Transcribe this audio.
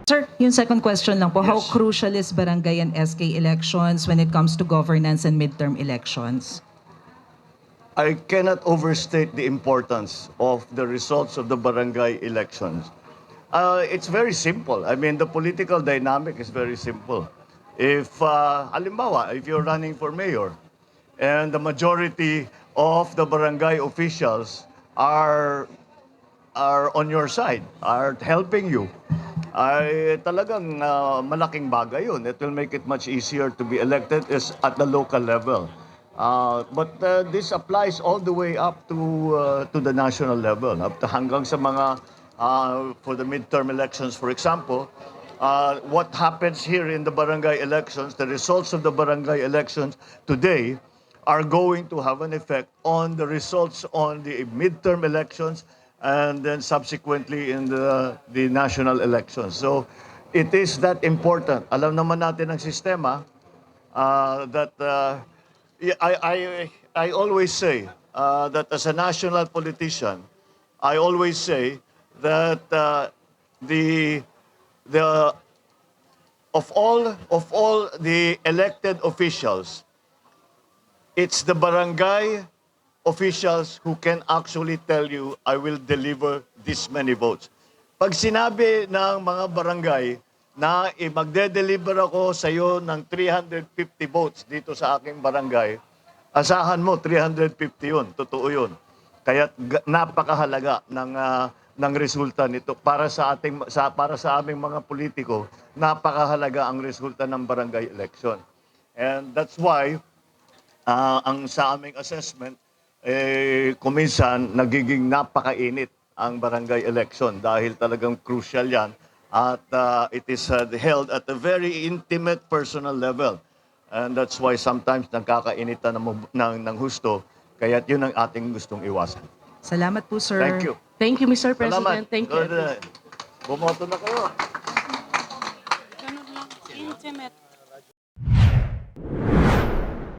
Sir, yung second question lang po, how Yes. crucial is barangay and SK elections when it comes to governance and midterm elections? I cannot overstate the importance of the results of the barangay elections. It's very simple. I mean, the political dynamic is very simple. If, halimbawa, if you're running for mayor and the majority of the barangay officials are on your side, are helping you, ay talagang malaking bagay yun. It will make it much easier to be elected is at the local level. But this applies all the way up to the national level, up to hanggang sa mga for the midterm elections, for example. What happens here in the barangay elections, the results of the barangay elections today are going to have an effect on the results on the midterm elections and then subsequently in the national elections. So it is that important. Alam naman natin ang sistema that I always say that as a national politician, I always say that the the of all the elected officials, it's the barangay officials who can actually tell you, I will deliver this many votes. Pag sinabi ng mga barangay na magde-deliver ako sa iyo ng 350 votes dito sa aking barangay, asahan mo 350 yun, totoo yun. Kaya napakahalaga ng resulta nito para sa aming mga politiko, napakahalaga ang resulta ng barangay election. And that's why ang sa aming assessment, kuminsan nagiging napakainit ang barangay election dahil talagang crucial yan at it is held at a very intimate personal level. And that's why sometimes nagkakainitan ng husto, kaya yun ang ating gustong iwasan. Salamat po, sir. Thank you. Thank you, Mr. Salamat. President. Thank you. Bumoto na kayo. Intimate.